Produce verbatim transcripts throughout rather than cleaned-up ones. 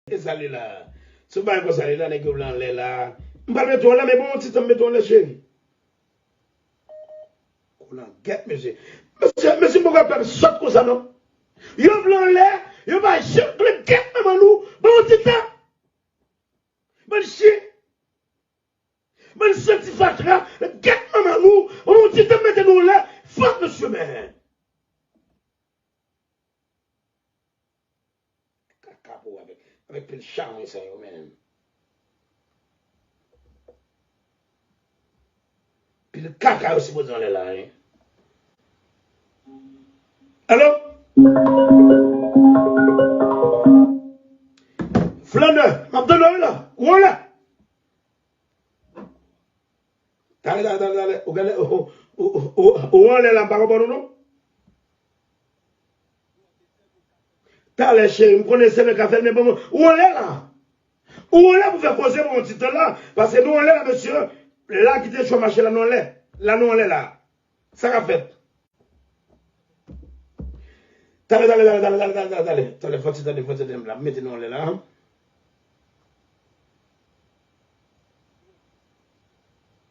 E sa li la. Se yon bagay konsa li la, nèg yo vle anlè la. M pral mete w anlè, men bon, yon ti tan m mete w anlè, cheri. Koulangèt, mesye. Mesye, mesye, m poko pèp sòt konsa, non. Yo vle anlè, yo pa janm vle gèt manman nou. Bon, yon ti tan. Bann chen. Bann santi fatra, gèt manman nou, yon ti tan mete nou anlè, fuck mesye, man. Kaka pou avèk, avèk pil chawony sa yo, man. Pil kaka yo sipoze anlè la, wi. Alo? Flannè, m ap tande w wi la. Ou anlè? Talè, talè, talè, talè. Ou gade, ou, ou, ou, ou, ou anlè la, m pa konprann ou non. Talè, cheri, m konnen se mwen k ap fè l, men bon, ou anlè la. Ou anlè pou fè koze pou yon ti tan la. Paske nou anlè la, mesye. La kite chwa mache la, nou anlè. La, nou anlè la. Sa k ap fèt? Talè, talè, talè, talè, talè, talè, talè, talè, talè, fò ti tande, fò ti tande, m la mete nou anlè la.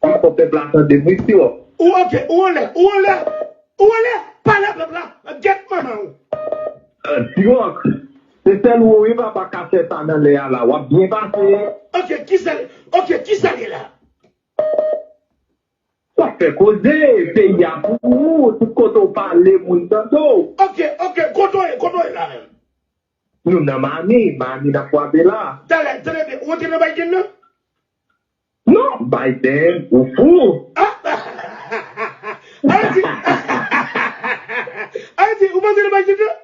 Fò pèp la tande m wi, T-Rock. Ou oke, ou anlè, ou anlè, ou anlè, pale pèp la, gèt manman w. T-Rock, se sèl ou wi papa ka fè sa nan lè a la, w ap byen pase. Oke, kisa, oke, kisa l ye la? W ap fè koze, peyi a pou ou, tout kote w pale, moun tande w. Oke, oke, kote w ye, kote w ye la menm? Nou nan Miami, Miami n ap kwape la. Talè, tande byen, ou antre nan Biden nan? Non, Biden, ou fou. Ah! Ayiti, Ayiti, ou pa antre nan Biden nan?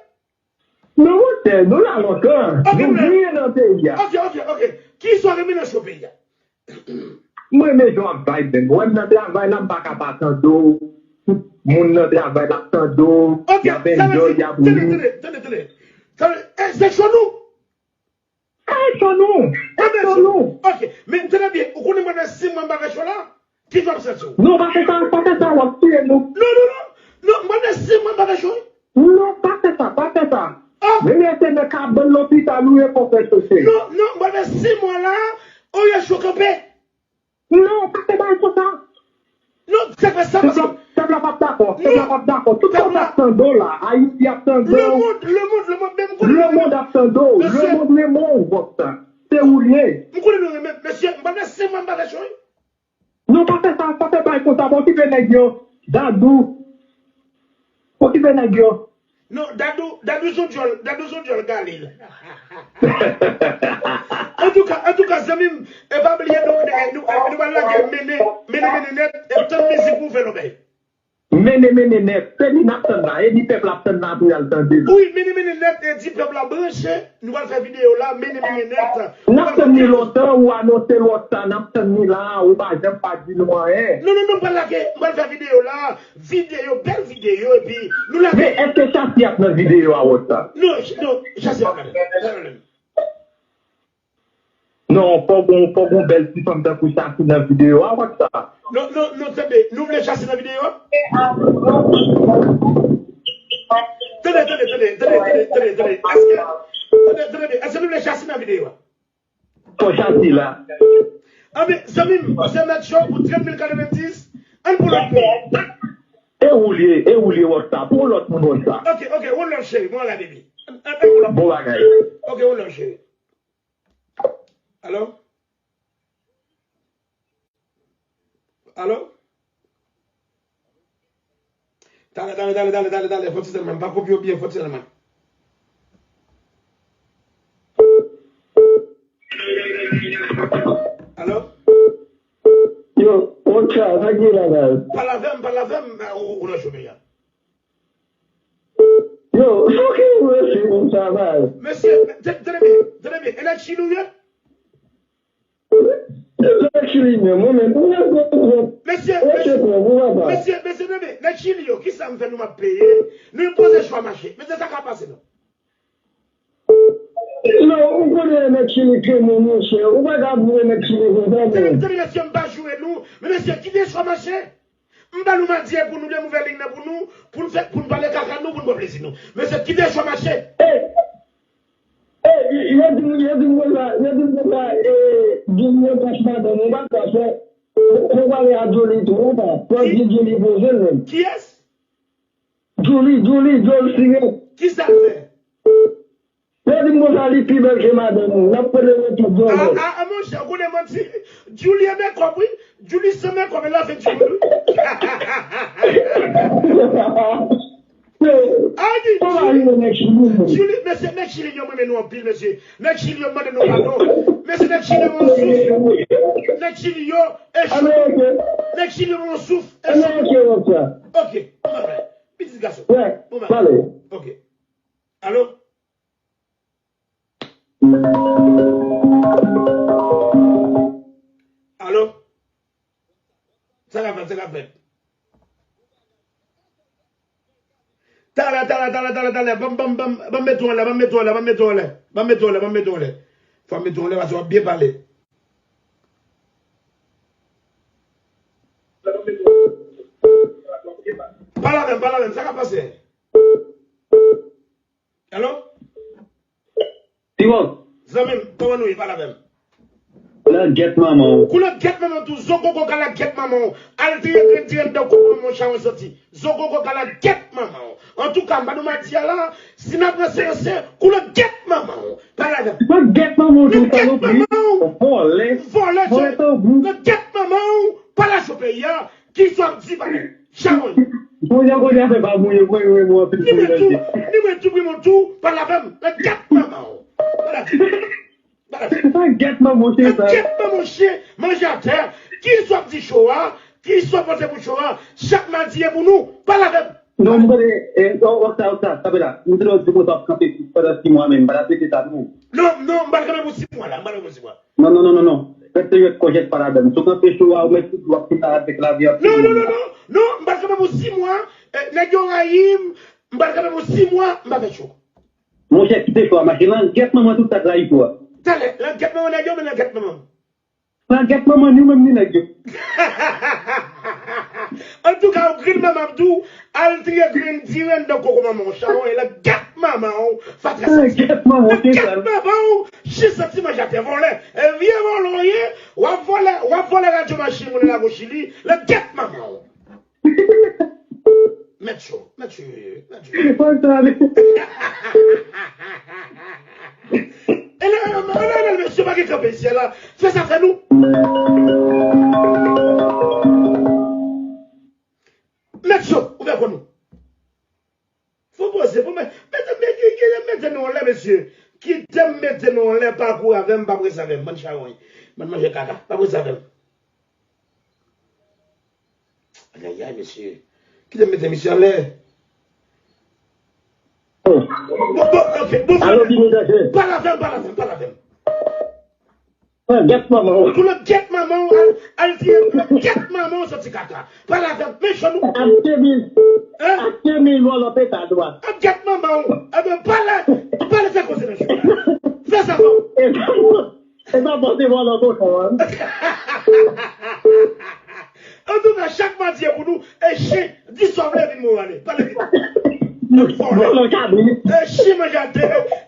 Non, monchè, nou la lontan. Ok, nou byen nan peyi a. Ok, ok, ok. Kisa w renmen nan show peyi a? Mwen renmen jan w ap vibe, man. Ou wè m nan travay la, m pa ka pa tande w. Tout moun nan travay la ap tande w. Ok, y ap enjoy, y ap ri. Tande, tande, tande, tande. Tande, e, se show nou? E show nou. E show nou. Ok, men tande byen, ou konnen pandan sis mwa m pa fè show la? Kisa w ap santi w? Non, pa fè sa, pa fè sa, w ap tiye nou. Non, non, non. Non, m pandan sis mwa m pa fè show. Non, pa fè sa, pa fè sa. Ah! Menm lè se nan kabann lopital ou ye, fò w fè show se. Non, non, m pandan sis mwa la, ou ye show kanpe. Non, pa fè bagay konsa. Non, se pa sa, paske pèp la p ap dakò, pèp la p ap dakò. Tout moun ap tande w la, Ayiti ap tande w. Lemonn, lemonn, lemonn, men m konnen nou renmen. Lemonn ap tande w, lemonn renmen w, Rockstar. Se ou l ye. M konnen nou renmen, mesye, m pandan sis mwa m pa fè show. Non, pa fè sa, pa fè bagay konsa, pa okipe nèg yo. Dadou. Okipe nèg yo. Non, Dadou, Dadou se yon djòl, Dadou se yon djòl Galil. Antouka, antouka, zanmi m, e pa bliye nou, nou, nou, nou pral lage mennen, mennen, mennen nèt, e tann mizik pou fè lòbèy. Mennen, mennen nèt, se li n ap tann la, e li pèp la ap tann la pou y al tande l. Wi, mennen, mennen nèt, e di pèp la branche. Nou pral fè videyo la, mennen, mennen nèt. N ap tann li lontan, ou anonse lòt sa, n ap tann li la, ou pa janm pa di nou anyen. Non, non, non, m pral lage, m pral fè videyo la, videyo, bèl videyo, epi nou lage. Men èske Shassy ap nan videyo a, Rockstar? Non, ch-, non, Shassy ap ladan. Pa pwoblèm. Non, fò gon, fò gon bèl ti fanm tankou Shassy nan videyo a, Rockstar. Non, non, non, tande, nou vle Shassy nan videyo a? Tande, tande, tande, tande, tande, tande, tande. Èske, tande, tande, èske nou vle Shassy nan videyo a? Fò Shassy la. Anben, zanmi m, se mèt show pou trant mil katrevenndis. Ann pou lòt moun. E ou l ye, e ou l ye, Rockstar. Pou yon lòt moun, Rockstar. Ok, ok, one love, cheri, mwen la, baby. Ann, ann, ann pou lòt moun. Bon bagay. Ok, one love, cheri. Alo? Alo? Talè, talè, talè, talè, talè, talè, fò ti tan, man. M pa kopye w byen, fò ti tan, man. Alo? Yo, Rockstar, sa k gen la, guys? Pale avè m, pale avè m, ou, ou nan chome a. Yo, fòk yo resi pou m travay. Mesye, tande byen, tande byen, e nèg Chili ou ye? E nèg Chili menm, mwen menm, mwen menm, mwen menm. Mesye, mesye, mesye, tande byen, nèg Chili yo, kisa m fè nou m ap peye? Nou poze chwa mache. Mesye, sa ka pase non. Non, ou konnen nèg Chili kremen, monchè. Ou pa ka ap joure nèg Chili konsa, men. Tande, tande, mesye, m pa joure nou. Men mesye, kite chwa mache. M ba nou madye pou nou, oubyen m ouvè liy nan pou nou, pou n fè, pou n pale kaka nou, pou n pran plezi nou. Mesye, kite chwa mache. Ey! Ey, yo di m, yo di m, Jimmy, ou kache madanm ou, ou pa kache. Ou pale a Juli tou, ou pa. Pou di Juli poze l menm. Kiyès? Juli, Juli, Juli Sirèt. Ki sa l fè? Yo di m konsa li pi bèl ke madanm ou. N ap pede retou djòl. A, a, a, monchè, ou konnen manti. Juli e mèkòb, wi. Juli se mèkòb, e l ap fè Juli, wi. A, di Juli. Juli, mesye, nèg Chili yo, mwen renmen nou anpil, mesye. Nèg Chili yo mande nou padon. Mesye, nèg Chili yo yon souf. Nèg Chili yo e cho. Nèg Chili yo yon souf e cho. Ok, bon bagay. Pitit gason. Bon bagay. Ok. Alo? Alo? Sa k ap fèt, sa k ap fèt. Talè, talè, talè, talè, talè. Ban m, ban m, ban m, ban m mete w anlè, ban m mete w anlè, ban m mete w anlè. Ban m mete w anlè, ban m mete w anlè. Fò m mete w anlè paske w ap byen pale. Pale avè m, pale avè m, sa k ap pase? Alo? Simon. Zanmi m, kòman nou ye? Pale avè m. Koulè gèt manman w. Koulè gèt manman w tou. Zo koko kala gèt manman w. Al triye grenn tire anndan koko manman w, chawony santi. Zo koko kala gèt manman w. Antouka, m pa nou madi a la, si n ap ranse ranse, koulè gèt manman w. Pale avè m. Koulè gèt manman w tou, salopri. Vòlè. Vòlè, vòlè tanbou. Koulè gèt manman w. Pale a cho peyi a. Ki sa w ap di, pale? Chawony. Bon, jan kote afè pa mouye, mwen, mwen, mwen, anpil. Ni mwen tou, ni mwen tou, ni mwen tou, pale avè m. Nan gèt manman w. Pale avè m. Pale avè m. Sa gèt manman w, chien sa. Nan gèt manman w, chien, manje atè. Ki sa w ap di cho a? Ki sa w ap pote pou cho a? Chak madi e pou nou. Pale avè m. Non, m konnen, eh, oh, oh, sa, oh, sa, sa fè la. M te di konsa w ap kanpe pandan sis mwa, men m pa t ap rete sa tou. Non, non, m pa t kanpe pou sis mwa la, m pa t kanpe pou sis mwa. Non, non, non, non, non. Rete yo kòjèt pa ladann. Si w kanpe cho a, ou mèt tout w ap fini avèk lavi an. Non, non, non, non. Non, m pa t kanpe pou sis mwa. Eh, nèg yo rayi m. M pa t kanpe pou sis mwa, m pa fè cho. Monchè, kite cho a mache. Langèt manman tout sa k rayi cho a. Talè, langèt manman nèg yo, men langèt manman m. Langèt manman ni ou menm ni nèg yo. Antouka, ou grenn manman m tou, al triye grenn diri anndan koko manman w, chawony, langèt manman w, fatra santi. Langèt manman w, chien sal. Langèt manman w, chien santi manje atè vòlè. E vye vòlè w ye, w ap vòlè, w ap vòlè radyo machin moun nan lago Chili, langèt manman w. Mèt cho, mèt cho, mèt cho. Kontan. E lè, e lè, e lè, mesye pa gen kanpe isyè la. Fè sa fè nou. Mèt cho, ou fè konn nou. Fò poze, fò mèt, mèt, mèt, mèt, mèt nou anlè, mesye. Kite m mete nou anlè, pa kouri avè m, pa prese avè m. Bann chawony. Bann manje kaka, pa prese avè m. Ayayay, mesye. Kite m mete misye anlè. Bon, bon, ok, bon, alo, Bini Danje. Pale avè m, pale avè m, pale avè m. Gèt manman w. Pou langèt manman w, al, al triye pou langèt manman w, santi kaka. Pale avè m, men cho nou. Achte mil. Hein? Achte mil vòlò peta dwat. Gèt manman w. Ebyen, pale, pale fè koze nan jou. Fè sa fò. E pa, e pa pote vòlò kochon an. Antouka, chak madi e pou nou, e chien, di sa w vle, vin mwen ale. Pale vit. Vòlò kabrit. E chien manje atè,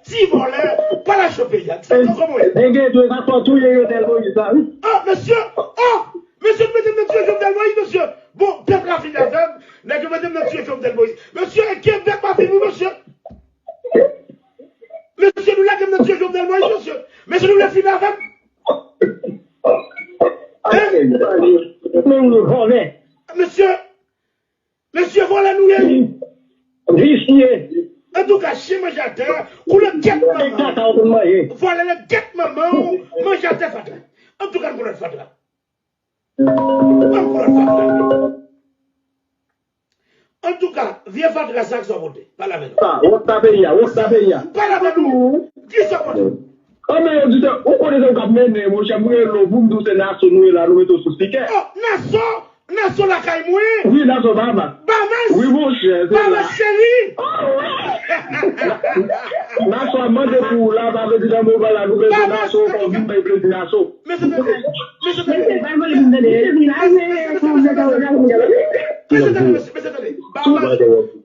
ti vòlè, pale a cho peyi a. Ti kòkò mwen. E gen dwe sa fò touye Jovenel Moïse la, wi. Oh, mesye, oh, mesye, nou mete m nan tiye Jovenel Moïse, mesye. Bon, pèp la fini avè m. Nèg yo mete m nan tiye Jovenel Moïse. Mesye, e Kebèk pa fini, mesye. Mesye, nou lage m nan tiye Jovenel Moïse, mesye. Mesye, nou vle fini avè m. Hein? Men ou vòlè. Mesye, mesye, vòlè nou ye. Visye. Antouka, chien manje atè, koulè gèt manman w. Vòlè langèt manman w, manje atè fatra. Antouka, nou konnen fatra. Ban m pran fatra. Antouka, vye fatra sa, kisa w pote? Pale avè nou. Sa, wòch sa peyi a, wòch sa peyi a. Pale avè nou. Kisa w pote? Anben, oditè, ou konnen se ou k ap mennen, monchè, m rele w pou m di w se Naso nou ye la, nou mete w sou spikè. Oh, Naso, Naso lakay mwen. Wi, Naso Bahamas. Bahamas. Wi, monchè, se la. Bahamas cheri. Oh, wi. Naso ap mande pou ou la, pa vle di nan moman la, nou bezwen Naso, fò w vin bay plezi Naso. Mesye, tande. Mesye, tande. Mesye, tande. Mesye, tande. Mesye, tande. Mesye, tande. Bahamas,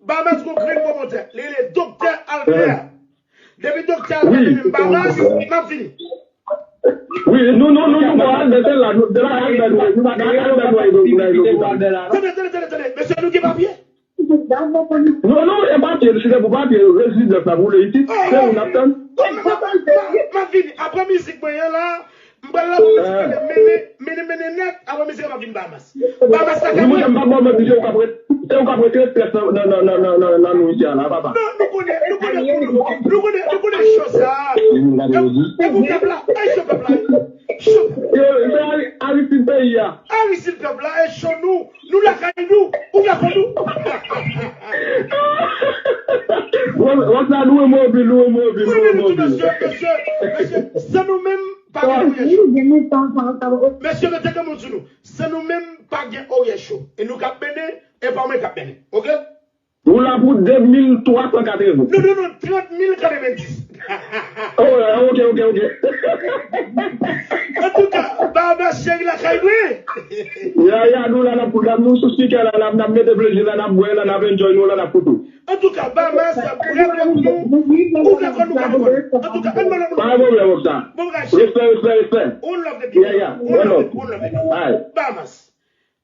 Bahamas gon grenn pwomotè. Li rele Doktè Albert. Depi Doktè Albert mennen m Bahamas, m ap vini. Wi, nou, nou, nou, nou, bon, Albert, se la, nou, se la, Albert, nou, nou, Albert, nou, nou, nou, nou, nou, nou, Tande, tande, tande, tande. Mesye, nou gen papye? Non, non, e papye, si se pou papye, rezidans la pou le isit, se ou n ap tann. M ap vini. Apre mizik mwen an la, m pral la pou mizik mene, mene, mene, mene nèt, apre mizik la m ap vin Bahamas. Bahamas la kay mwen. Mwen, m pa bon, mwen, se ou k ap ret-, se ou k ap ret strès nan, nan, nan nou isi a la, papa. Non, nou konnen, nou konnen, nou konnen, nou konnen cho sa. E pou pèp la, e cho pèp la. Cho. Yo, se Ari-, Aristide peyi a. Aristide pèp la, e cho nou. Nou lakay nou, ou dakò nou? Wòk la, nou e mobil, nou e mobil, nou e mobil. Mesye, mesye, mesye, san nou menm, pa gen oryè cho. Mesye, mete granmoun sou nou. San nou menm, pa gen oryè cho. E nou k ap mennen, e pa mwen k ap mennen. Oke? Ou la pou de mil twa san katreven. Non, non, non, trant mil katrevenndis. Oh, ok, ok, ok. Antouka, Bahamas cheri lakay mwen. Ya, ya, nou la, n ap, n ap, nou sou spikè la, n ap, n ap mete plezi la, n ap bwè la, n ap enjoy nou la, n ap fout ou. Antouka, Bahamas, rèv, rèv nou, ou dakò, nou pa dakò. Antouka, ann ban lòt moun. Pa gen pwoblèm ak sa. Bon bagay, cheri. Respè, respè, respè. One love, baby. Yeah, yeah. One love, one love, baby. Bahamas.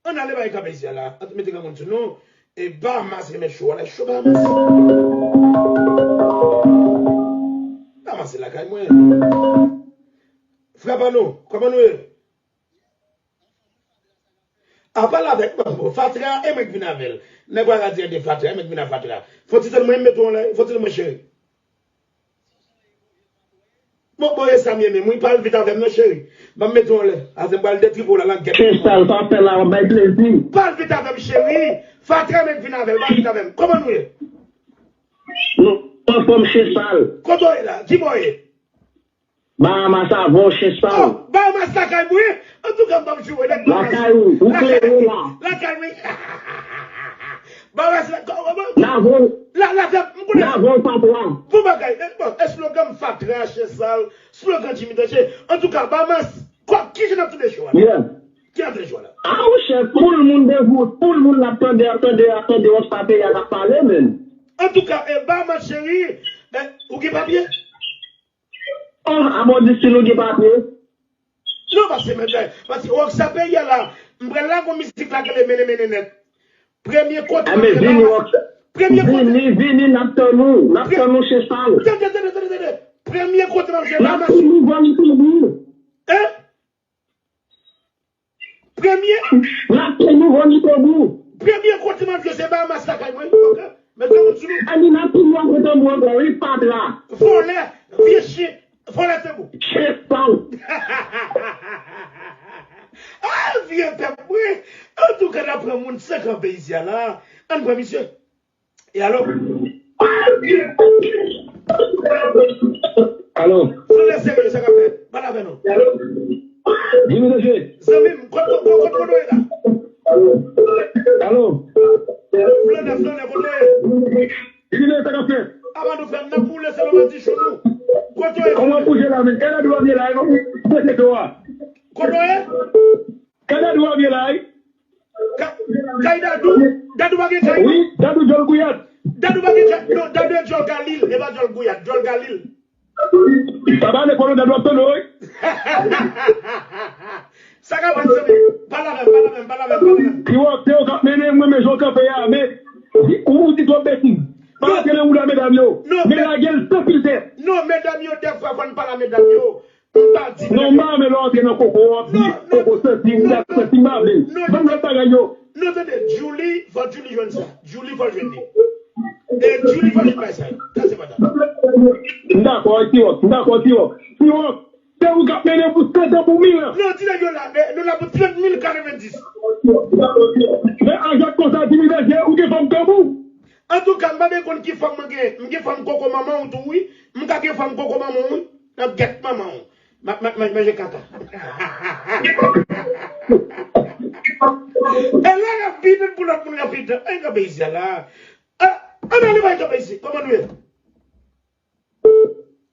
Ann ale bay kabezya la, ann mete granmoun sou nou. E Bahamas renmen cho, ale cho Bahamas. Bahamas se lakay mwen. Frè pa nou, kòman nou ye? A pale avèk mwen, bon, fatra, e mwen k vin avè l. Nèg w a radye de fatra, e mwen k vin a fatra. Fò ti tann mwen, m mete w anlè, fò ti tann mwen cheri. Bon, bon, e sa m ye menm, wi, pale vit avè m non, cheri. Ban m mete w anlè. Avè m pral detripe w la, langèt. Chesal, sa w ap fè la, w ap bay plezi. Pale vit avè m, cheri. Fatra, men vin avè l, pale vit avè m. Kòman nou ye? Nou anfòm, Chesal. Kote w ye la? Ki bò w ye? Bahamas avè w, Chesal. Oh, Bahamas lakay mwen. Antouka, m p ap joure nèt Bahamas. Lakay ou, ou klere la. Lakay mwen. Bahamas la, kò-, kòman? N avè w. La, la, la, m konnen. N avè w, fatra. Bon bagay, eh, bon, eslogan m fatra, Chesal, slogan Jimmy Danje. Antouka, Bahamas, kò, ki jan n ap tounen cho a? Yeah. Ki jan n ap tounen cho a la? A, monchè, poul moun devou, poul moun l ap tande, ap tande, ap tande, on sa peyi a k ap pale, menm. Antouka, eh, Bahamas cheri, eh, ou gen papye? Oh, a bon di si nou gen papye. Non, paske, men, men, paske Rockstar peyi a la, m pral lage yon mizik la k rele Mene Mene Nèt. Premye kote m ap vini, Rockstar. Premye kote. Vini, vini, n ap tann ou. N ap tann ou, Chesal. Tande, tande, tande, tande. Premye kote m ap jwe Bahamas. N ap tann ou, vini, vini. Hein? Premye. N ap tann ou, vini, vini. Premye kote m ap jwe se Bahamas lakay mwen. Ok. Met granmoun sou nou. Anina pi lwen ke tanbou ankò, wi, fatra. Vòlè, vye chen, vòlè tanbou. Chen san. Ah, vye pèp mwen. Antouka, n ap pran moun senk an peyi isi a la. Ann pran misye. E alò? Alo. Flannè serye, sa k ap fèt? Pale avè nou. Jimmy Danje. Zanmi m, kot, kot, kot, kot, kote w ye la? Alo. Flannè, flannè, kote w ye? Jimmy Danje, sa k ap fèt? Apa nou fè, n ap boule selon madichon nou. Kote w ye? Kòman w bouje la, menm? Gade w ap ye la, e non? Kote w a? Kote w ye? Gade w ap ye la, e? Ka-, kay Dadou, Dadou pa gen kay, non? Wi, Dadou djòl gouyad. Dadou pa gen kay, non, Dadou e djòl Galil, e pa djòl gouyad, djòl Galil. Sa pa ale konnen Dadou ap tande w, wi. Sa ka fèt, zanmi? Pale avè m, pale avè m, pale avè m, pale avè m. Ti Wòk, se yo k ap mennen, mwen, men jan w kanpe a, men ou, ou di twòp betiz. Pa antre nan woulè medam yo. Men lage l san filtè. Non, medam yo, dèfwa, fò n pale a medam yo. M pa di non, m pa vle lè w antre nan koko, w ap di koko santi, ou dat santi, m pa vle. Ban m lòt bagay yo. Non, tande, Djouly, fò Djouly jwenn sa. Djouly, fò l jwenn li. E Djouly, fò l jwenn bagay sa yo. Sa se pa ta. M dakò ak Ti Wòk, m dakò ak Ti Wòk. Ti Wòk, se ou k ap mennen pou sèt an pou mil an. Non, ti nèg yo la, men nou la pou trant mil katrevenndis. Men a jwèt konsa, Jimmy Danje, ou gen fanm tanbou. Antouka, m pa byen konn ki fanm mwen gen. M gen fanm koko manman w tou, wi. M ka gen fanm koko manman w, wi. Nan gèt manman w. M ap, m ap, m ap manje kaka. E la, rapid, pou lòt moun rapid. Ann kanpe isi a la. Ah, ann ale bay kanpe isi. Kòman nou ye?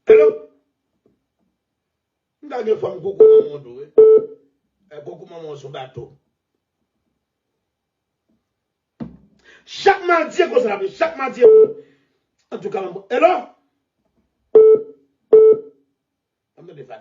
Hello? M ta gen fanm koko manman w tou, wi. E koko manman w sou bato. Chak madi e konsa l ap ye, chak madi e konsa. Antouka, mwen, hello? Ann tande sa.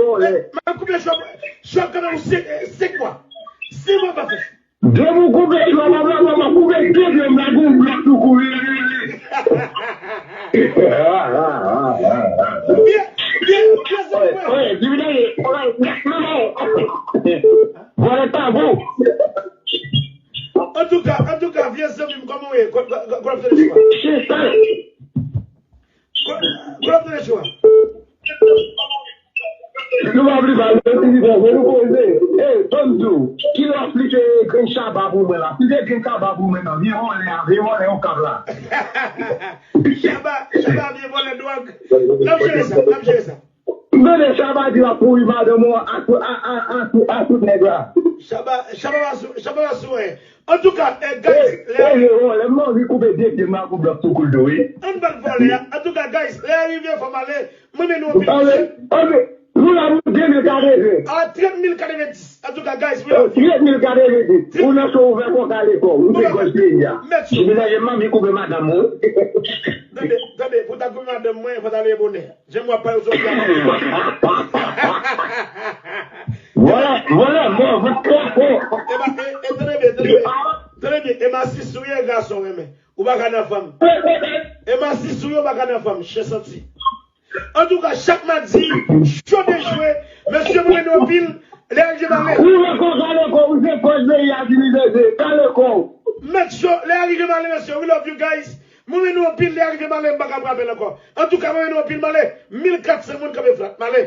vòlè. M ap koupe chwa, chwa kanpe pou senk mwa. Senk mwa pa fè. Depi w koupe chwa papa, papa koupe de pye m la, gon blòk tou kouri. Vye, vye, vye zanmi mwen. Vòlè pa bon. Antouka, antouka, vye zanmi m, kòman w ye? Kò l ap tande chwa. Kò l ap tande chwa. Nou pa vle pale, nou poze. Ey, ban m di w, kilè w ap plike grenn chaba pou mwen la? Plike grenn chaba pou mwen nan. Vye vòlè a, vye vòlè Okap la. Chaba, chaba, vye vòlè dwòg. N ap jere sa, n ap jere sa. M tande chaba di w ap pouri madanm ou a tout nèg la. Chaba, chaba pa sou, chaba pa sou, eh. Antouka, eh, guys, lè. Ey, lè m anvi koupe de pye m a kou blòk tou koul tou, wi. Ann bat vòlè a. Antouka, guys, lè a rive, fò m ale. Mwen men nou anpil. Ann, ann, nou la pou de mil katreven. A trant mil katrevenndis. Antouka, guys, we love you. Trant mil katrevenndis. Ou nan cho ouvè kòk ale kò. Ou se gòj peyi a. Mèt yo. Mezanmi, m anvi koupe madanm ou. Pou ta kouri madanm mwen, fò ta leve bonè. Jan m w ap pale sou pye a. Vòlè, vòlè, bon, vòlè, bon. E ba, e, e, tande byen, tande byen. Tande byen, e masis ou ye, gason renmen. Ou pa ka nan fanm. E masis ou ye, ou pa ka nan fanm, chen santi. Antouka, chak madi, cho dejwe, mesye, mwen nou anpil, lè a rive m ale. Ou wè kon kale kò, ou se pòz peyi a divize de, kale kò. Mèt cho, lè a rive m ale, mesye, we love you guys. Mwen nou anpil, lè a rive m ale, m pa ka pran apèl ankò. Antouka, mwen nou anpil, m ale. Mil kat san moun kanpe flat, m ale.